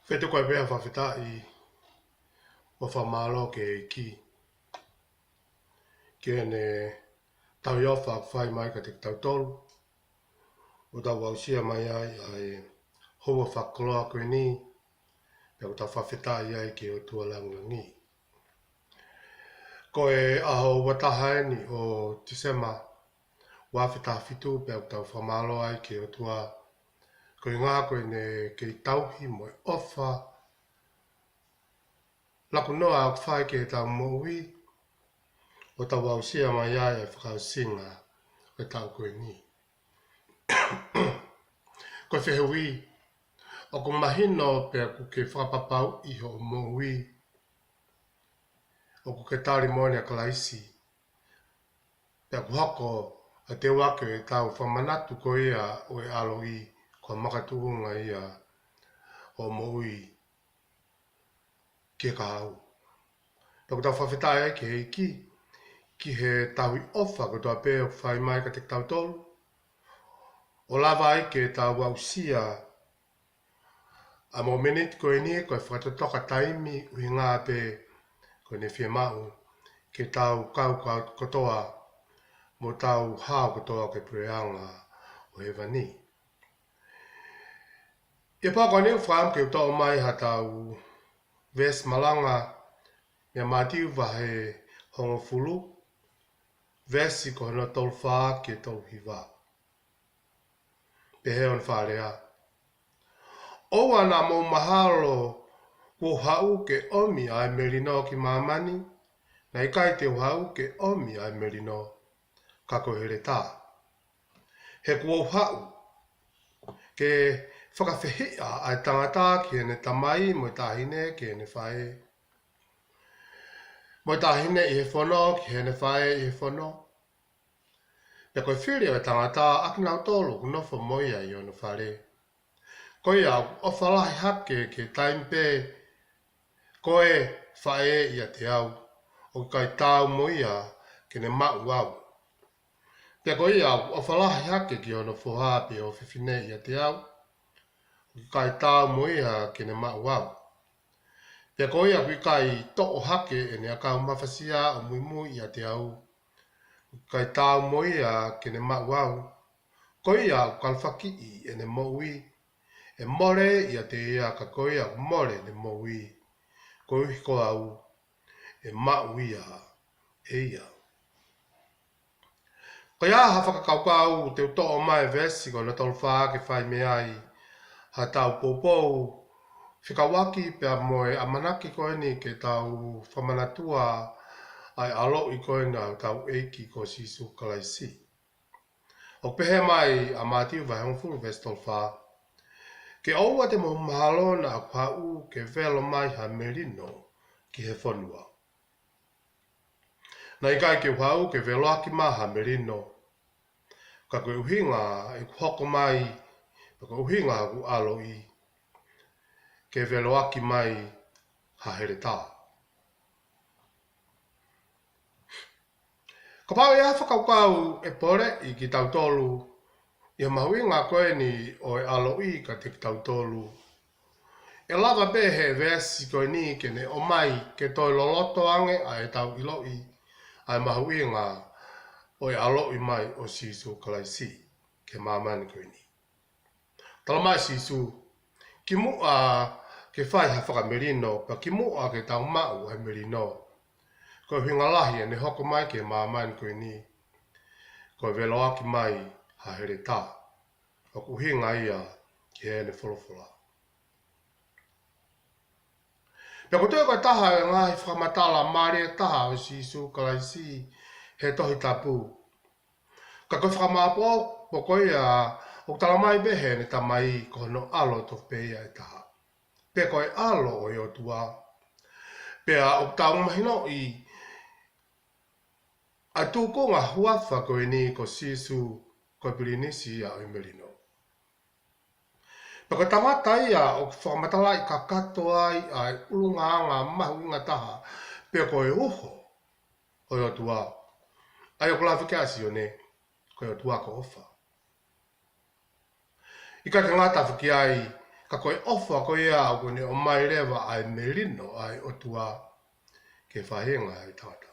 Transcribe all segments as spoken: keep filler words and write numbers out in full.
Fetuku ai pē ʻa e fakafetaʻi mo e fakamālō ki he ʻEiki, ki heʻene tauhi ʻofa ʻoku fai mai kiate kitautolu, ʻo tau aʻusia mai ai ʻa e houa fakakoloa ko eni, pea ʻoku tau fakafetaʻi ai ki he ʻOtua langilangi. Ko e ʻaho ua taha eni ʻo Tīsema, ua afe taha fitu, pea ʻoku tau fakamālō ai ki he ʻOtua, koeʻuhi ko ʻene kei tauhi mo e ʻofa lakunoa ʻoku fai ki heʻetau moʻui, ʻo tau aʻusia mai ai e fakaʻosinga ʻo e taʻu ko eni. Ko e fehuʻi, ʻoku mahino pea ʻoku ke fakapapauʻi hoʻo moʻui ʻoku ke tali moʻoni ʻa Kalaisi, pea ʻoku hoko ʻa e teuaki ʻo ʻetau fakamanatu ko ia ʻo e ʻaloʻi ko e makatuʻunga ia ʻo e moʻui ki he kahaʻu. Pea ʻoku tau fakafetaʻi ai ki he ʻEiki, ki he tauhi ʻofa kotoa pē ʻoku fai mai kiate kitautolu, ʻo lava ai ke tau aʻusia ʻa e mōmeniti ko eni, ko e fakatotoka taimi, ʻuhinga pē ko ʻene fiemaʻu ke tau kau, kau kotoa, mo tau hao kotoa ki he puleʻanga ʻo hēvani. ʻI he pō ko eni ʻoku ou fakaʻamu ke u toʻo mai haʻatau veesi malanga, mei he Mātiu vahe hongofulu, veesi ko hono tolu fā ki he tolu hiva. Pehē hono fakalea: ʻOua naʻa mou mahalo kuo u haʻu ke ʻomi ʻa e melino ki māmani, naʻe ʻikai te u haʻu ke ʻomi ʻa e melino, ka ko e heletā. He kuo u haʻu ke fakafehiʻa ʻa e tangata ki heʻene tamai, mo e taʻahine ki heʻene faʻē, mo e taʻahine ʻi he fono ki heʻene faʻē ʻi he fono, pea ko e fili ʻo e tangata ʻa kinautolu ʻoku nofo mo ia ʻi hono fale. Ko ia ʻoku ʻofa lahi hake ki he taimi pē ko e faʻē ʻiate au, ʻoku ʻikai taau mo ia ke ne maʻu au. Pea ko ia ʻoku ʻofa lahi hake ki hono foha pe ʻofefine ʻiate au, ʻoku ʻikai taau mo ia ke ne maʻu au. Pea ko ia ʻoku ʻikai toʻo hake ʻene ʻakau mafasia ʻo muimui ʻiate au, ʻoku ʻikai taau mo ia ke ne maʻu au. Ko ia ʻoku kalafakiʻi ʻene moʻui, ʻe mole ʻiate ia; ka ko ia ʻoku mole ʻene moʻui koeʻuhi ko au, ʻe maʻu ia ʻe ia. Ko ia ha fakakaukau te u toʻo mai e veesi ko hono tolu fā ke fai mei ai haʻatau poupou fekauʻaki pea mo e ʻamanaki ko eni ke tau fakamanatua ʻa e ʻaloʻi ko eni ʻa hotau ʻEiki ko Sīsū Kalaisi. ʻOku pehē mai ʻa Mātiu vahe hongofulu veesi tolu fā: Ke ʻoua te mou mahalo naʻa ku haʻu ke velo mai ha melino ki he fonua. Naʻe ʻikai ke u haʻu ke veloʻaki mai ha melino, ka ko e ʻuhinga ʻeku hoko mai, ka ko e ʻuhinga ʻeku ʻaloʻi, ke veloʻaki mai ha heletā. Kapau ʻe ʻi ai ha fakakaukau ʻe poleʻi kitautolu ʻi he mahuʻinga ko eni ʻo e ʻaloʻi kiate kitautolu, ʻe lava pē he veesi ko eni ke ne ʻomai ke toe loloto ange ʻa ʻetau ʻiloʻi ʻa e mahuʻinga ʻo e ʻaloʻi mai ʻo Sīsū Kalaisi ki māmani ko eni. Talamai ʻe Sīsū, kimuʻa ke fai ha fakamelino, pea kimuʻa ke tau maʻu ʻa e melino, ko e ʻuhinga lahi ʻene hoko mai ki māmani ko eni, ko e veloʻaki mai ha heletā. ʻOku ʻuhinga ia ki heʻene folofola. Pea ko e toe ko e taha ʻo e ngaahi fakamatala mālie taha ʻo Sīsū Kalaisi he Tohi Tapu. Ka ko e fakamāʻopoʻopo ko ia ʻoku talamai pē heʻene Tamai ko hono ʻAlo tofu pē ia ʻe taha, pe ko e ʻAlo ʻo e ʻOtua. Pea ʻoku tau mahinoʻi ʻa e tūkunga huafa ko eni ko Sīsū, ko e Pilinisi ia ʻo e Melino. Pea ko e tangata ia ʻoku fakamatalaʻi kakato ai ʻa e ʻulungaanga mahuʻinga taha, pe ko e uho ʻo e ʻOtua, ʻa ia ʻoku lave ki ai ʻa Sione, ko e ʻOtua ko e ʻofa. ʻIkai ke ngata foki ai, Ka ko e ʻofa ko ia ʻoku ne ʻomai leva ʻa e melino ʻa e ʻOtua ki he faʻahinga ʻo e tangata.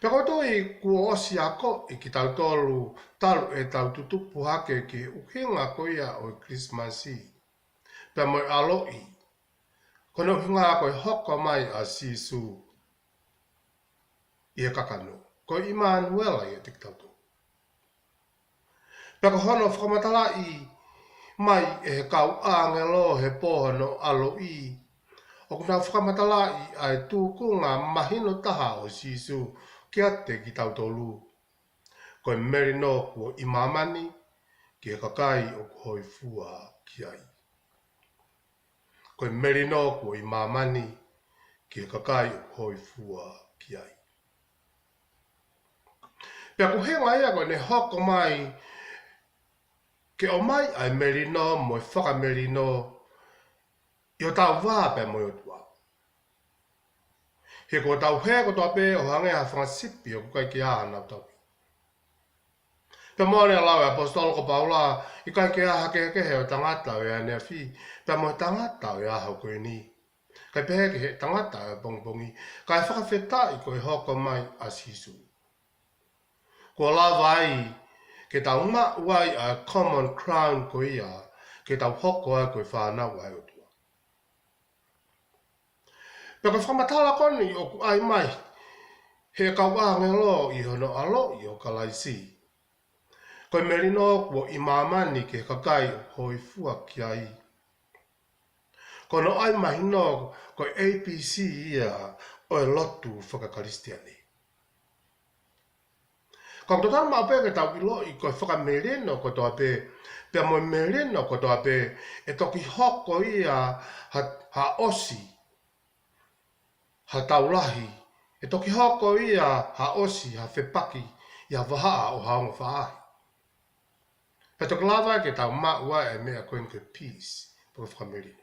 Pea ʻoku ou tui kuo ʻosi akoʻi kitautolu talu ʻetau tutupu hake ki he ʻuhinga ko ia ʻo e Kilisimasi pea mo e ʻaloʻi. Ko hono ʻuhinga ko e hoko mai ʻa Sīsū ʻi he kakano. Ko ʻImanuela ʻiate kitautolu. Pea ko hono fakamatalaʻi mai ʻe he kau ʻāngelo he pō hono ʻaloʻi, ʻoku nau fakamatalaʻi ʻa e tūkunga mahino taha ʻo Sīsū kiate kitautolu. Ko e melino kuo ʻi māmani ki he kakai ʻoku hōifua ki ai. Ko e melino kuo ʻi māmani ki he kakai ʻoku hōifua ki ai. Pea ko e ʻuhinga ia ko ʻene hoko mai ke ʻomai ʻa e melino mo e fakamelino ʻi hotau vā pea mo e ʻOtua. He ko hotau hē kotoa pē ʻo hangē ha fanga sipi ʻoku ʻikai ke ʻi ai hanau tauhi. Pea mo ʻene lau ʻa e ʻaposetolo ko Paula, ʻikai ke ʻi ai ha kehekehe ʻo e tangata ʻo e ʻaneafi pea mo e tangata ʻo e ʻaho ko eni, kae pehē ki he tangata ʻo e pongipongi, kae fakafetaʻi ko e hoko mai ʻa Sīsū. Kuo lava ai ke tau maʻu ai ʻa e common crown ko ia, ke tau hoko ai ko e fānau ʻa e ʻOtua. Pea ko e fakamatala ko eni ʻoku ʻai mai ʻe he kau ʻāngelo ʻi hono ʻaloʻi ʻo Kalaisi. Ko e melino kuo ʻi māmani ki he kakai ʻoku hōifua ki ai. Ko hono ʻai mahino ko e A B C ia ʻo e lotu faka-Kalisitiane. Ka ʻoku totonu maʻu pē ke tau ʻiloʻi ko e fakamelino kotoa pē, pea mo e melino kotoa pē, ʻe toki hoko ia ha, ha ʻosi ha taulahi, ʻe toki hoko ia ha ʻosi ha fepaki ʻi ha vahaʻa ʻo ha ongo faʻahi. Pea toki lava ke tau maʻu ai e meʻa ko eni ko e peace, pe ko e fakamelino.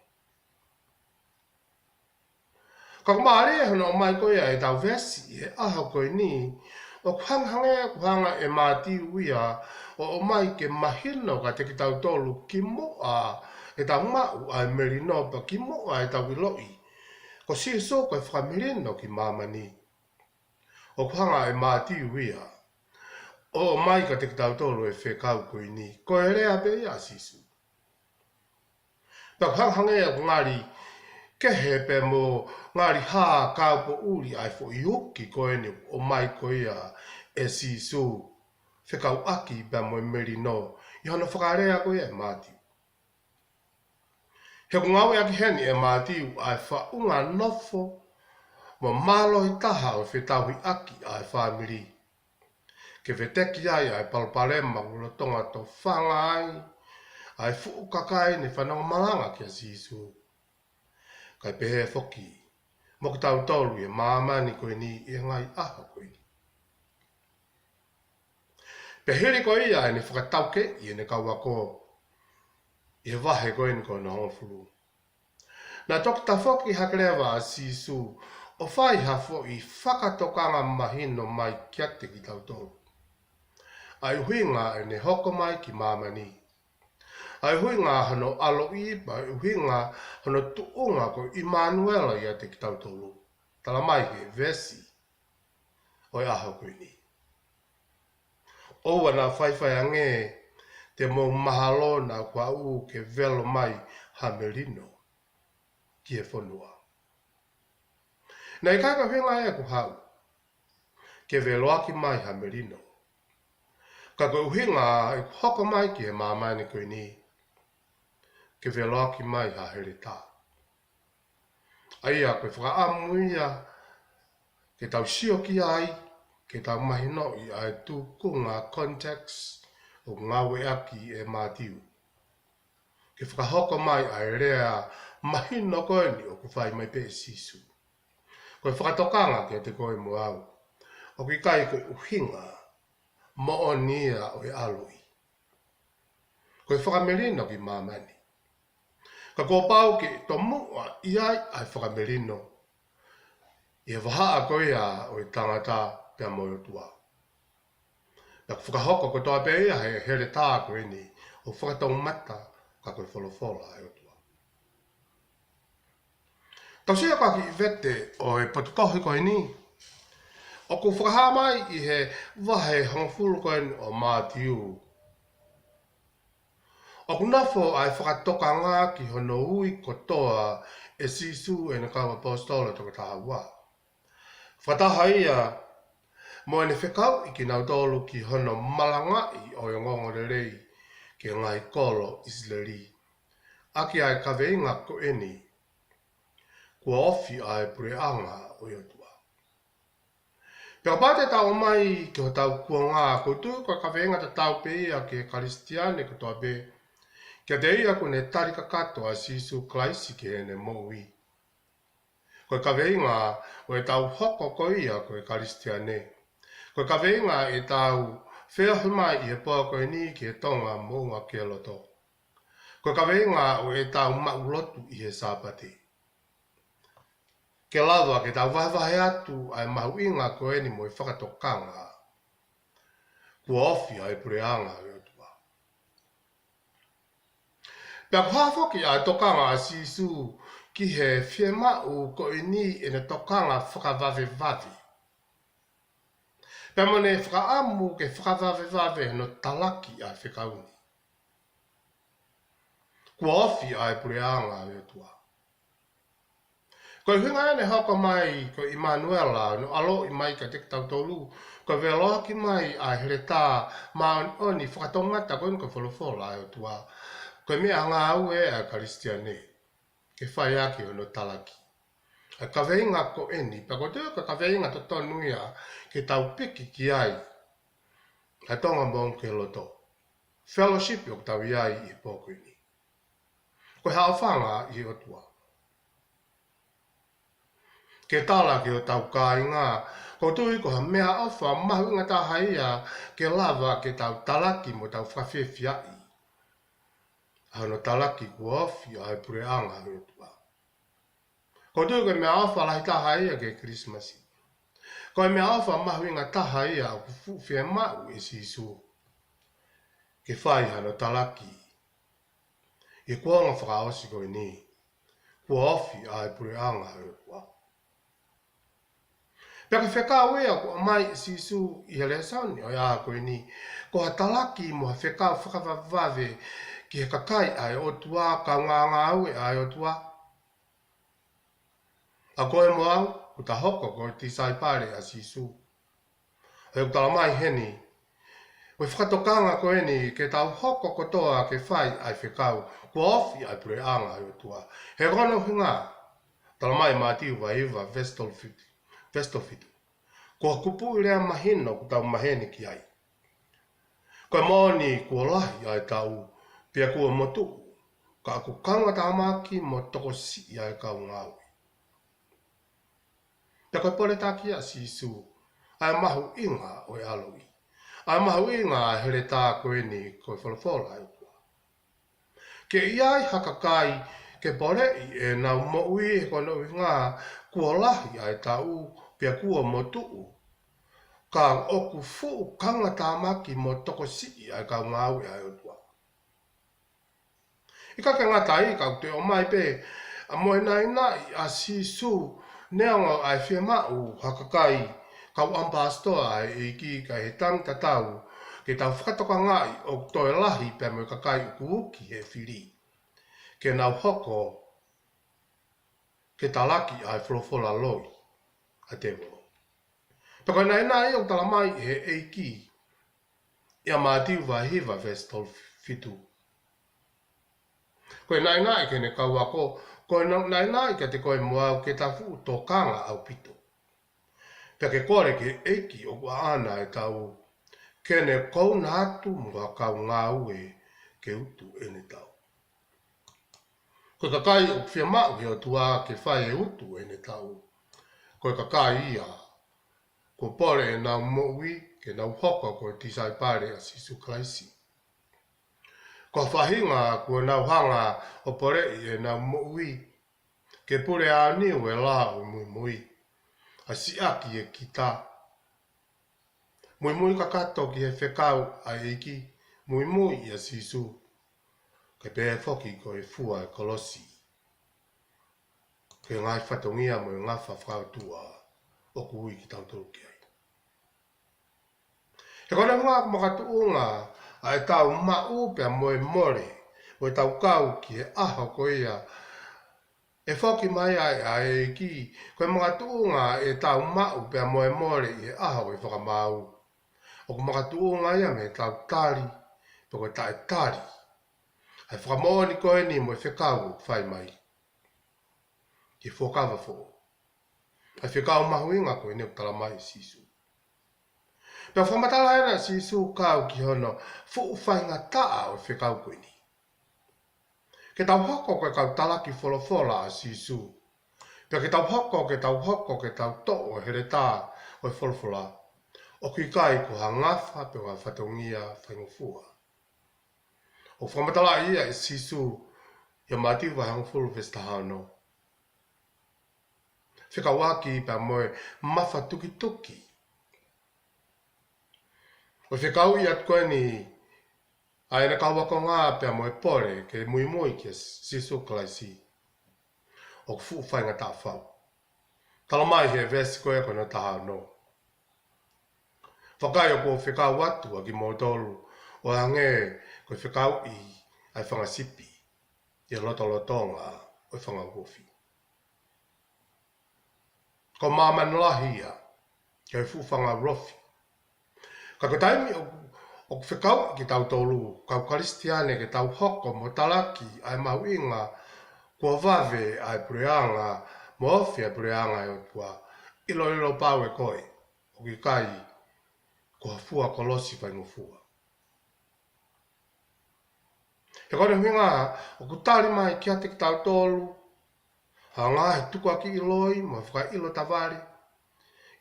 Ka ʻoku mālie hono ʻomai ko ia ʻetau veesi ʻi he ʻaho ko eni, ʻoku hangehangē ʻoku hanga ʻe Mātiu ia ʻo ʻomai ke mahino kiate kitautolu kimuʻa ʻetau maʻu ʻa e melino pea kimuʻa ʻetau ʻiloʻi ko Sīsū ko e fakamelino ki māmani. ʻOku hanga ʻe Mātiu ia ʻo ʻomai kiate kitautolu e fekau ko eni, ko e lea pē ia ʻa Sīsū. Pea ʻoku hangehangē ʻoku ngali kehe pea mo ngali hā kaupoʻuli ʻa e foʻi uki ko eni ʻoku ʻomai ko ia ʻe Sīsū fekauʻaki pea mo e melino ʻi hono fakalea ko ia ʻe Mātiu. He ʻoku ngāueʻaki heni ʻe Mātiu ʻa e faʻunga nofo mo mālohi taha ʻo e fetauhiʻaki ʻa e fāmili ke veteki ai ʻa e palopalema ʻoku lolotonga tofanga ai ʻa e fuʻu kakai ne fanongo malanga kia Sīsū, kae pehē foki mo kitautolu ʻi he māmani ko eni ʻi he ngaahi ʻaho ko eni. Pea hili ko ia ʻene fakataukeʻi ʻene kau ako ʻi he vahe ko eni ko hono hongofulu, naʻe toki tafoki hake leva ʻa Sīsū ʻo fai ha foʻi fakatokanga mahino mai kiate kitautolu ʻa e ʻuhinga ʻene hoko mai ki māmani, ʻa e ʻuhinga hono ʻaloʻi, pea ʻuhinga hono tuʻunga ko ʻImanuela ʻiate kitautolu, talamai ʻe he veesi ʻo e ʻaho ko eni. ʻOua naʻa faifai ange, te mou mahalo naʻa ku haʻu ke velo mai ha melino ki he fonua. Naʻe ʻikai ko e ʻuhinga ia ʻeku haʻu ke veloʻaki mai ha melino. Ka ko e ʻuhinga ʻeku hoko mai ki he māmani ko eni, ke veloʻaki mai ha heletā. ʻA ia ko e fakaʻamu ia ke tau sio ki ai, ke tau mahinoʻi ʻa e tūkunga context ʻoku ngāueʻaki ʻe Mātiu ke fakahoko mai ʻa e lea mahino ko eni ʻoku fai mai pē ʻe Sīsū. Ko e fakatokanga kiate koe mo au, ʻoku ʻikai ko e ʻuhinga moʻoni ia ʻo e ʻaloʻi, ko e fakamelino ki māmani. Ka kuo pau ke tomuʻa ʻi ai ʻa e fakamelino ʻi he vahaʻa ko ia ʻo e tangata pea mo e ʻOtua. Naʻa ku fakahoko kotoa pē ia he heletā ko eni ʻo fakatoumata ka ko e folofola ʻa e ʻOtua. Tau sio ki he kiʻi vete ʻo e potu kohi ko eni, ʻoku fakahā mai ʻi he vahe hongofulu ko eni ʻo Mātiu. ʻOku nofo ʻa e fakatokanga ki hono ui kotoa ʻe Sīsū ʻene kau ʻaposetolo ʻe toko taha ua. Fakataha ia mo ʻene fekauʻi kinautolu ki hono malangaʻi ʻo e ongoongolelei ki he ngaahi kolo ʻIsileli, ʻaki ʻa e kaveinga ko eni: Kuo ofi ʻa e puleʻanga ʻo e ʻOtua. Pea kapau te tau ō mai ki hotau kuonga, ʻoku ou tui ko e kaveinga tatau pē ia ki he Kalisitiane kotoa pē, kiate ia kuo ne tali kakato ʻa Sīsū Kalaisi ki heʻene moʻui. Ko e kaveinga ʻo ʻetau hoko ko ia ko e Kalisitiane. Ko e kaveinga ʻetau feohi mai ʻi he pō ko eni ki he Tonga Moʻunga Keloto. Ko e kaveinga ʻo ʻetau maʻu lotu ʻi he Sāpate. Ke lava ke tau vahevahe atu ʻa e mahuʻinga ko eni mo e fakatokanga: Kuo ofi ʻa e puleʻanga ʻo e ʻOtua. Pea ko e hā foki ʻa e tokanga ʻa Sīsū ki he fiemaʻu ko eni ʻene tokanga fakavavevave, pea mo ʻene fakaʻamu ke fakavavevave hono talaki ʻa e fekau ni: Kuo ofi ʻa e puleʻanga ʻo e ʻOtua. Ko e ʻuhinga ʻene hoko mai ko ʻImanuela, hono ʻaloʻi mai kiate kitautolu, ko e vāloʻaki mai ʻa e heletā māʻoniʻoni fakatoumata ko eni ko e folofola ʻa e ʻOtua. Ko e meʻangāue ʻa e Kalisitiane ke fai ʻaki hono talaki ʻa e kaveinga ko eni, pea ʻoku ou tui ko e kaveinga totonu ia ke tau piki ki ai ʻa e Tonga Moʻunga Keloto, fellowship ʻoku tau ʻi ai ʻi he pō ko eni. Ko e haʻofanga ʻi he ʻOtua. Ke tala ki hotau kāinga, ʻoku ou tui ko ha meʻaʻofa mahuʻinga taha ia ke lava ke tau talaki mo tau fakafiefiaʻi ʻa hono talaki kuo ofi ʻa e puleʻanga ʻo e ʻOtua. ʻOku ou tui ko e meʻaʻofa lahi taha ia ki he Kilisimasi. Ko e meʻaʻofa mahuʻinga taha ia ʻoku fuʻu fiemaʻu ʻe Sīsū ke fai hano talaki ʻi he kuonga fakaʻosi ko eni: Kuo ofi ʻa e puleʻanga ʻo e ʻOtua. Pea ko e fekau ia ʻoku ʻomai ʻe Sīsū ʻi he lēsoni ʻo e ʻaho ko eni, ko ha talaki mo ha fekau fakavavevave ki he kakai ʻa e ʻOtua, kaungāngāue ʻa e ʻOtua. ʻA koe mo au, ʻoku ta hoko ko e tisaipale ʻa Sīsū. ʻOku talamai heni, ko e fakatokanga ko eni ke tau hoko kotoa ke fai ʻa e fekau: Kuo ofi ʻa e puleʻanga ʻo e ʻOtua. He ko hono ʻuhinga, talamai ʻe Mātiu vahe hiva veesi tolu fitu, veesi tolu fitu: Ko e kupuʻi lea mahino ʻoku tau maheni ki ai: Ko e moʻoni kuo lahi ʻa e taʻu, pea kuo motuʻu, ka ʻoku kaungatāmaki mo tokosiʻi ʻa e kau ngāue. Pea ko e poletaki ʻa Sīsū ʻa e mahuʻinga ʻo e ʻaloʻi, ʻa e mahuʻinga ʻa e heletā ko eni ko e folofola ʻa e ʻOtua. Ke ʻi ai ha kakai ke poleʻi ʻenau moʻui he ko hono ʻuhinga kuo lahi ʻa e taʻu, pea kuo motuʻu, ka ʻoku fuʻu kaungatāmaki mo tokosiʻi ʻa e kau ngāue ʻa e ʻOtua. ʻIkai ke ngata ai, ka ʻoku toe ʻomai pē ʻa e moʻonaʻinaʻi ʻa Sīsū neongo ʻa e fiemaʻu ha kakai kau ʻaposetolo ʻa e ʻEiki, ka ʻi he taimi tatau ke tau fakatokangaʻi ʻoku toe lahi pē mo e kakai ʻoku uki he fili ke nau hoko ke talaki ʻa e folofola loi ʻa e tēvolo. Pea ko e naʻinaʻi ʻoku talamai ʻe he ʻEiki ʻia Mātiu vahe hiva veesi tolu fitu: Ko e naʻinaʻi ki heʻene kau ako, ko e naʻinaʻi kiate koe mo au ke ta fuʻu tokanga ʻaupito, pea ke kole ki he ʻEiki ʻoku ʻaʻana ʻa e taʻu, ke ne kouna atu mo ha kau ngāue ke utu ʻene taʻu. Ko e kakai ʻoku fiemaʻu ʻe he ʻOtua ke fai e utu ʻene taʻu, ko e kakai ia kuo pole ʻenau moʻui ke nau hoko ko e tisaipale ʻa Sīsū Kalaisi. Ko e faʻahinga kuo nau hanga ʻo poleʻi ʻenau moʻui ke pule aoniu e laʻā ʻo e muimui, ʻa e siʻaki e kita, muimui kakato ki he fekau ʻa e ʻEiki, muimui ʻia Sīsū. Ke pehē foki ko e fua e kolosi, ko e ngaahi fatongia mo e ngafa fakaʻotua ʻoku ui kitautolu ki ai. He ko hono ʻuhinga ʻoku makatuʻunga ʻa ʻetau maʻu pea mo e mole, mo ʻetau kau ki he ʻaho ko ia ʻe foki mai ai ʻa e ʻEiki, ko e makatuʻunga ʻetau maʻu pea mo e mole ʻi he ʻaho ʻo e fakamaau. ʻOku makatuʻunga ia mei heʻetau tali, pe ko e taʻetali ʻa e fakamoʻoni ko eni mo e fekau ʻoku fai mai ki he Fuakava Foʻou. ʻA e fekau mahuʻinga ko eni ʻoku talamai ʻe Sīsū. Pea fakamatala ʻena ʻe Sīsū kau ki hono fuʻu faingataʻa ʻo e fekau ko eni. Ke tau hoko ko e kau talaki folofola ʻa Sīsū. Pea ke tau hoko, ke tau hoko, ke tau toʻo e heletā ʻo e folofola. ʻOku ʻikai ko ha ngafa pe ko ha fatongia faingofua. ʻOku fakamatalaʻi ia ʻe Sīsū ʻia Mātiu vahe hongofulu veesi taha ono. Fekauʻaki pea mo e mafatukituki ʻo e fekauʻi atu ko eni ʻa ʻene kau ākonga pea mo e pole ke muimui kia Sīsū Kalaisi. ʻOku fuʻu faingataʻa fau. Talamai he veesi ko ē ko hono taha ono. Vakai ʻoku ou fekau atu ʻa kimoutolu ʻo hangē ko e fekauʻi ʻa e fanga sipi ʻi he lotolotonga ʻo e fanga ulofi. Ko māmani lahi ia, ko e fuʻu fanga ulofi. Ka ko e taimi ʻoku, ʻoku fekauʻi kitautolu, kau Kalisitiane ke tau hoko mo talaki ʻa e mahuʻinga kuo vave ʻa e puleʻanga, mo ofi ʻa e puleʻanga ʻo e ʻOtua, ʻiloʻilo pau ʻe koe, ʻoku ʻikai ko ha fua kolosi faingofua. He ko hono ʻuhinga, ʻoku tali mai kiate kitautolu ha ngaahi tukuakiʻi loi mo fakaʻilo tavale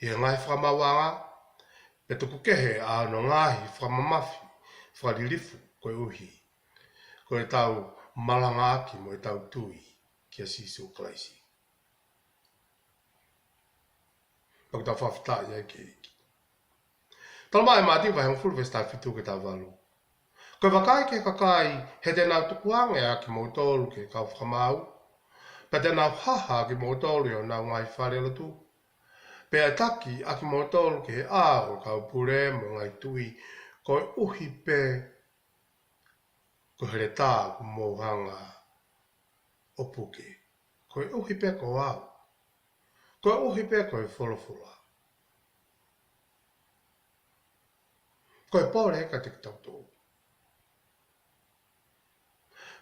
ʻi he ngaahi fakamaauʻanga, pea tuku kehe ʻa hono ngaahi fakamamafi fakalilifu koeʻuhi ko ʻetau malangaʻaki mo ʻetau tui kia Sīsū Kalaisi. Pea ke tau fakafetaʻi ai ki he ʻEiki. Talamai ʻe Mātiu vahe hongofulu veesi taha fitu ki he taha valu. Ko e vakai ki he kakai he te nau tukuange ʻa kimoutolu ki he kau fakamaau, pea te nau haha ʻa kimoutolu ʻi honau ngaahi falelotu, pea ʻe taki ʻa kimoutolu ki he ʻao ʻo e kau pule mo e ngaahi tuʻi, koeʻuhi pē ko e heletā ʻoku mou hanga ʻo puke. Koeʻuhi pē ko au. Koeʻuhi pē ko e folofola. Ko e pole kiate kitautolu.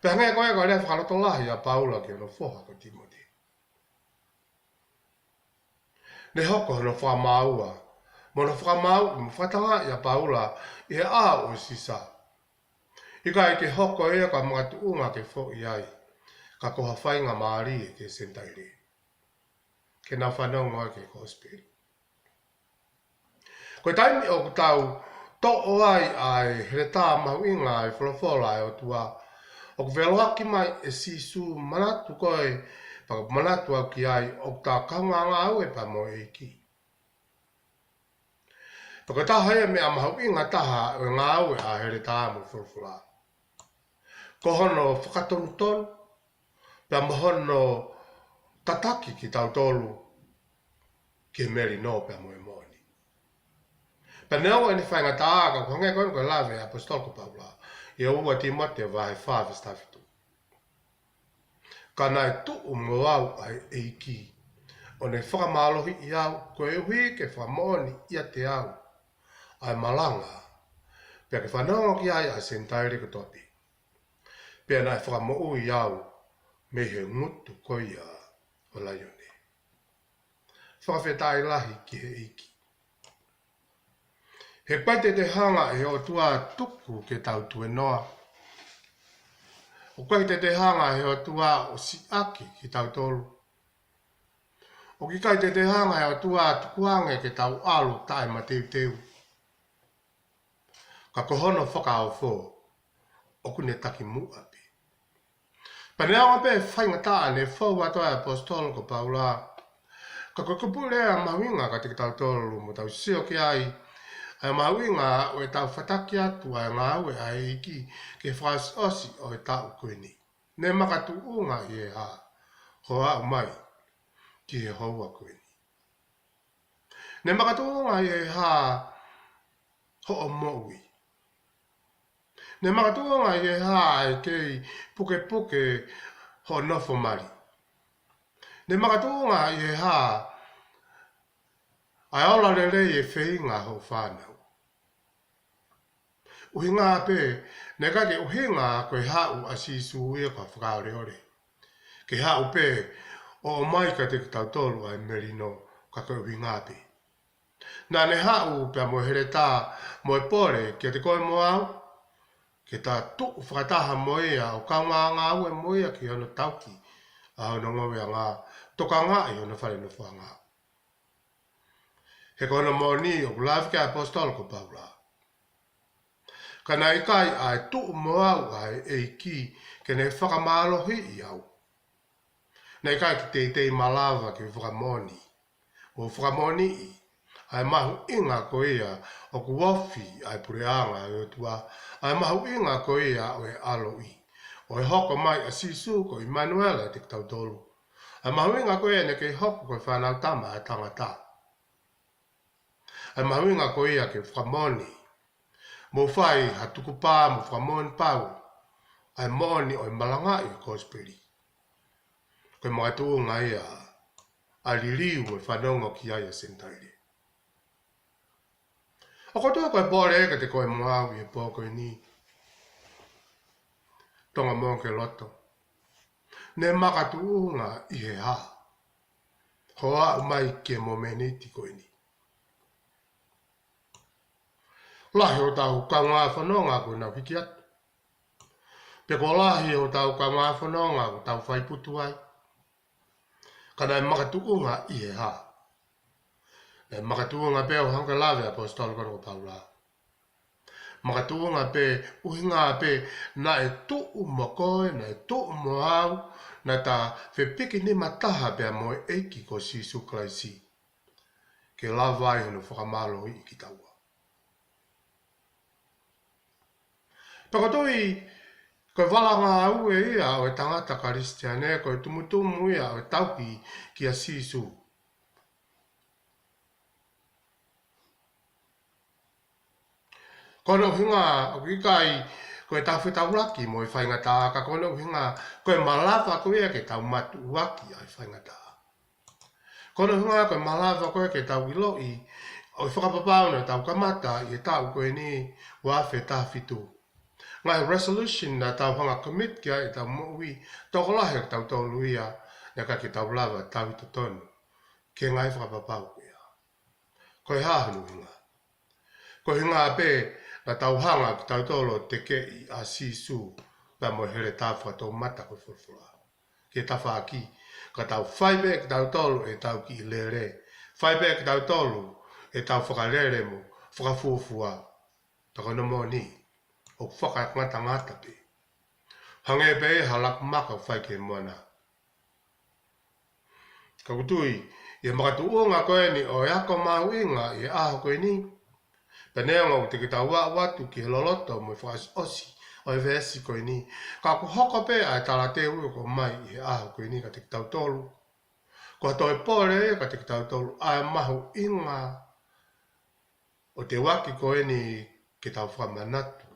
Pea hangē ko e, ko e lea fakalotolahi ʻa Paula ki hono foha ko Tīmote. Ne hoko hono fakamaau, mo hono fakamaau, mo fakatangaʻi ʻa Paula ʻi he ʻao ʻo Sisa. ʻIkai ke hoko ia ka makatuʻunga ke foʻi ai, ka ko ha faingamālie ki he Senitaile ke nau fanongo ai ki he kosipeli. Ko e taimi ʻoku tau toʻo ai ʻa e heletā mahuʻinga ʻa e folofola ʻa e ʻOtua, ʻoku feʻiloaki mai ʻe Sīsū, manatu koe, pea manatu au ki ai, ʻoku ta kaungā ngāue pea mo e ʻEiki. Pea ko e taha ia e meʻa mahuʻinga taha ʻo e ngāue ʻa e heletā mo e folofola, ko hono fakatonutonu, pea mo hono tataki kitautolu ki he melino pea mo e moʻoni. Pea neongo ʻene faingataʻa, ka ʻoku hangē ko eni ko e lave ʻa e ʻaposetolo ko Paula ʻia ua Tīmote vahe fā veesi taha fitu. Ka naʻe tuʻu mo au ʻa e ʻEiki, ʻo ne fakamālohiʻi au, koeʻuhi ke fakamoʻoni ʻiate au ʻa e malanga, pea ke fanongo ki ai ʻa e Senitaile kotoa pē. Pea naʻe fakamoʻui au mei he ngutu ko ia ʻo e laione. Fakafetaʻi lahi ki he ʻEiki. He ʻoku ʻikai te te hanga ʻe he ʻOtua ʻo tuku ke tau tuēnoa. ʻOku ʻikai te te hanga ʻe he ʻOtua ʻo siʻaki kitautolu. ʻOku ʻikai te te hanga ʻe he ʻOtua ʻo tukuange ke tau ʻalu taʻemateuteu. Ka ko hono fakaofo, ʻoku ne takimuʻa pē. Pea neongo pē e faingataʻa ne fou atu ai ʻa e ʻaposetolo ko Paula, ka ko e kupuʻi lea mahuʻinga kiate kitautolu mo tau sio ki ai, ʻa e mahuʻinga ʻo ʻetau fataki atu ʻa e ngāue ʻa e ʻEiki ki he fakaʻosiʻosi ʻo e taʻu ko eni. Ne makatuʻunga ʻi he hā hoʻo aʻu mai ki he houa ko eni? Ne makatuʻunga ʻi he hā hoʻo moʻui? Ne makatuʻunga ʻi he hā ʻa e kei pukepuke hoʻo nofo mali? Ne makatuʻunga ʻi he hā ʻa e ola lelei e feinga hoʻo fānau? ʻUhinga pē, naʻe ʻikai ke ʻuhinga ko e haʻu ʻa Sīsū ia ko ha fakaoleole ke haʻu pē ʻo ʻomai kiate kitautolu ʻa e melino, ka ko e ʻuhinga pē naʻa ne haʻu pea mo e heletā mo e pole kiate koe mo au, ke ta tuʻu fakataha mo ia ʻo kaungā ngāue mo ia ki hono tauhi ʻa hono ngoveʻanga, tokangaʻi hono fale nofoʻanga. He ko hono moʻoni ʻoku lave ki ai ʻa e ʻaposetolo ko Paula. Ka naʻe ʻikai ʻa e tuʻu mo au ʻa e ʻEiki ke ne fakamālohiʻi au. Naʻe ʻikai ke teitei malava ke fakamoʻoni mo fakamoʻoniʻi ʻa e mahuʻinga ko ia ʻoku ofi ʻa e puleʻanga ʻo e ʻOtua, ʻa e mahuʻinga ko ia ʻo e ʻaloʻi, ʻo e hoko mai ʻa Sīsū ko ʻImanuela ʻiate kitautolu, ʻa e mahuʻinga ko ia ʻene kei hoko ko e Fānautama ʻa e tangata, ʻa e mahuʻinga ko ia ke fakamoʻoni mo fai ha tukupā mo fakamoʻoni pau ʻa e moʻoni ʻo e malangaʻi ʻo e kosipeli. Ko e makatuʻunga ia ʻa e liliu mo e fanongo ki ai ʻa e Senitaile. ʻOku ou tui ko e pole kiate koe mo au ʻi he pō ko eni, Tonga mo ke loto, ne makatuʻunga ʻi he hā hoʻo aʻu mai ki he momeniti ko eni? Lahi hotau kaungā fononga kuo nau hiki atu, pe ko e lahi hotau kaungā fononga kuo tau fai putu ai, ka naʻe makatuʻunga ʻi he hā? Naʻe makatuʻunga pē, ʻo hangē ko e lave ʻa e ʻaposetolo ko Paula. Makatuʻunga pē, ʻuhinga pē, naʻe tuʻu mo koe, naʻe tuʻu mo au, naʻa ta fepikinima taha pea mo e ʻEiki ko Sīsū Kalaisi ke lava ai hono fakamālohiʻi kitaua. Pea ʻoku ou tui ko e vala ngāue ia ʻo e tangata Kalisitiane, ko e tumutumu ia ʻo e tauhi kia Sīsū. Ko hono ʻuhinga ʻoku ʻikai ko e tau fetaulaki mo e faingataʻa, ka ko hono ʻuhinga ko e malava ko ia ke tau matuʻuaki ʻa e faingataʻa. Ko hono ʻuhinga ko e malava ko ia ke tau ʻiloʻi ʻo e fakapapau naʻa tau kamata ʻi he taʻu ko eni, ua afe taha fitu. Ngaahi resolution naʻa tau hanga commit ki ai ʻetau moʻui, tokolahi ʻo kitautolu ia naʻe ʻikai ke tau lava tauhi totonu ki he ngaahi fakapapau ko ia. Ko e hā hono ʻuhinga? Ko e ʻuhinga pē naʻa tau hanga kitautolu ʻo tekeʻi ʻa Sīsū pea mo e heletā fakatoumata ko e folofola ki he tafaʻaki, ka tau fai pē kitautolu ʻetau kiʻi lele, fai pē kitautolu ʻetau fakalele mo fakafuofua. Ka ko hono moʻoni, ʻoku fakangatangata pē. Hangē pē ha laku maka ʻoku fai ki he moana. Ka ʻoku ou tui ʻi he makatuʻunga ko eni ʻo e ako mahuʻinga ʻi he ʻaho ko eni, pea neongo ʻoku teʻeki ke tau aʻu atu ki he loloto mo e fakaʻosiʻosi ʻo e veesi ko eni, ka ʻoku hoko pē ʻa e talateu ʻoku ʻomai ʻi he ʻaho ko eni kiate kitautolu ko ha toe pole kiate kitautolu ʻa e mahuʻinga ʻo e teuaki ko eni ke tau fakamanatu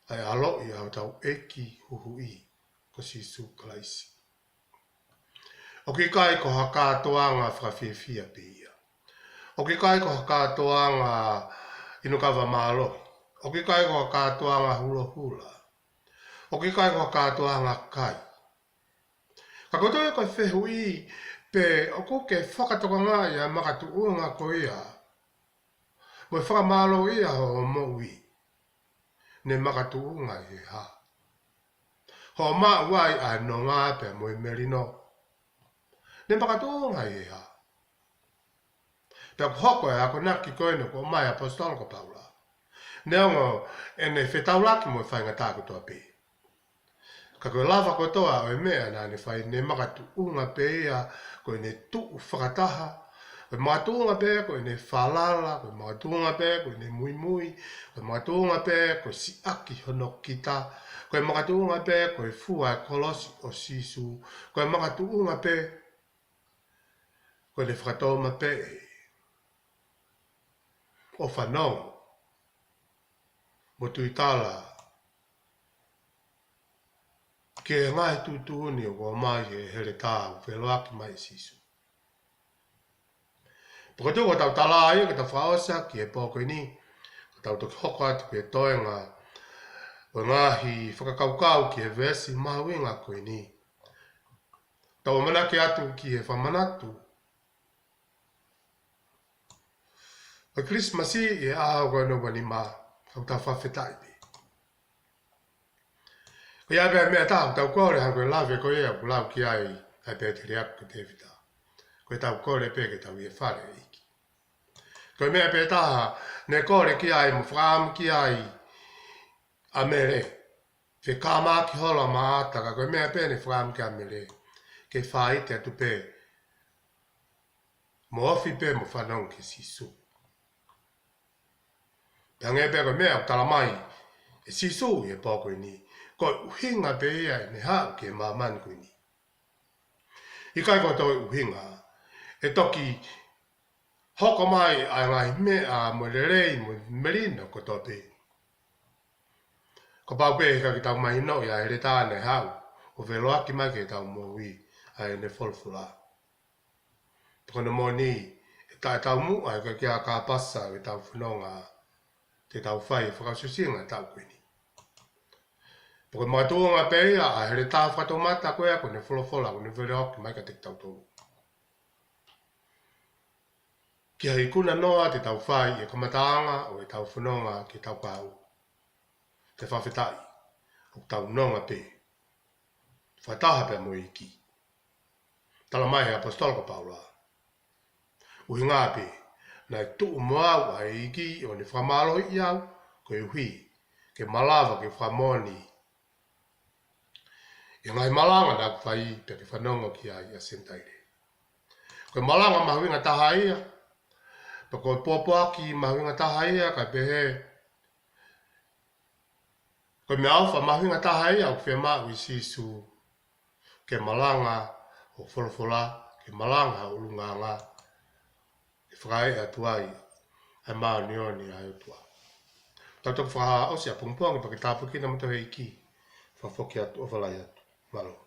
ʻa e ʻaloʻi ʻa hotau ʻEiki Huhuʻi ko Sīsū Kalaisi. ʻOku ʻikai ko ha kātoanga fakafiefia pē ia. ʻOku ʻikai ko ha kātoanga inu kava mālohi. ʻOku ʻikai ko ha kātoanga hulohula. ʻOku ʻikai ko ha kātoanga kai. Ka ʻoku ou tui ko e fehuʻi pē ʻoku ke fakatokangaʻi ʻa e makatuʻunga ko ia mo e fakamālōʻia hoʻo moʻui, ne makatuʻunga ʻi he hā hoʻo maʻu ai ʻa e nonga pea mo e melino? Ne makatuʻunga ʻi he hā? Pea ʻoku hoko e akonaki ko eni ʻoku ʻomai ʻe he ʻaposetolo ko Paula, neongo ʻene fetaulaki mo e faingataʻa kotoa pē, ka ko e lava kotoa ʻo e meʻa naʻa ne fai ne makatuʻunga pē ia ko ʻene tuʻu fakataha Ko e makatuʻunga pē ko ʻene falala, ko e makatuʻunga pē ko ʻene muimui, ko e makatuʻunga pē ko e siʻaki hono kita, ko e makatuʻunga pē ko e fua e kolosi ʻo Sīsū, ko e makatuʻunga pē ko ʻene fakatōmapeʻe ʻo fanongo mo tuitala ki he ngaahi tuʻutuʻuni ʻoku ʻomai ʻe he heletā ʻoku feʻiloaki mai ʻe Sīsū. Pea ko e tuʻu ʻo ʻetau tala ia ke tau fakaʻosi ki he pō ko eni, ka tau toki hoko atu ki he toenga ʻo e ngaahi fakakaukau ki he veesi mahuʻinga ko eni. Tau ʻamanaki atu ki he fakamanatu ʻo e Kilisimasi ʻi he ʻaho ko eni ʻo November, ka tau fakafetaʻi pē. Ko ia pē meʻa ʻe taha ʻoku tau kole, hangē ko e lave ko ia ʻoku lau ki ai ʻa e pēteliake ko Tēvita. Ko ʻetau kole pē ke tau ʻi he fale ʻo e ʻEiki. Ko e meʻa pē taha ne kole ki ai mo fakaʻamu ki ai ʻa Mele, fekamaki holo ʻa Maʻata, ka ko e meʻa pē ne fakaʻamu ki ai ʻa Mele, ke faite atu pē mo ofi pē mo fanongo kia Sīsū. Pea hangē pē ko e meʻa ʻoku tala mai ʻe Sīsū ʻi he pō ko eni, ko e ʻuhinga pē ia ʻene haʻu ki he māmani ko eni. ʻIkai ko e toe ʻuhinga ʻe toki hoko mai ʻa e ngaahi meʻa mo e lelei mo e melino kotoa pē. Kapau pē ʻe ʻikai ke tau mahinoʻi ʻa e heletā naʻe haʻu ʻo feʻiloaki mai ki heʻetau moʻui ʻa ʻene folofola. Pea ko hono moʻoni, ʻe taʻetaumuʻa ʻa e ʻikai ke ʻi ai ha kāpasa ʻi heʻetau fononga te tau fai e fakaʻosiʻosinga ʻo e taʻu ko eni. Pea ko e makatuʻunga pē ia ʻa e heletā fakatoumata ko ia ko ʻene folofola, ko ʻene feʻiloaki mai kiate kitautolu, ki ha ikuna noa te tau fai ʻi he kamataʻanga ʻo ʻetau fononga ki heʻetau kahaʻu. Te fakafetaʻi ʻoku tau nonga pē, fakataha pē mo e ʻEiki. Tala mai ʻe he ʻaposetolo ko Paula, ʻuhinga pē, naʻe tuʻu mo au ʻa e ʻEiki ʻo ne fakamālohiʻi au, koeʻuhi ke malava ke fakamoʻoni ʻi he ngaahi malanga naʻa ku fai pea ke fanongo ki ai ʻa e Senitaile. Ko e malanga mahuʻinga taha ia, pea ko e pōpoaki mahuʻinga taha ia, kae pehē ko e meʻaʻofa mahuʻinga taha ia ʻoku fiemaʻu ʻe Sīsū, ke malanga hoʻo folofola, ke malanga ho ʻulungaanga, ke fakaeʻa atu ai ʻa e māʻoniʻoni ʻa e ʻOtua. Tau toki fakaʻosi ʻapongipongi pea ke tāpuekina kimoutolu ʻe he ʻEiki. Fakafoki atu, ʻofa lahi atu. Mālō.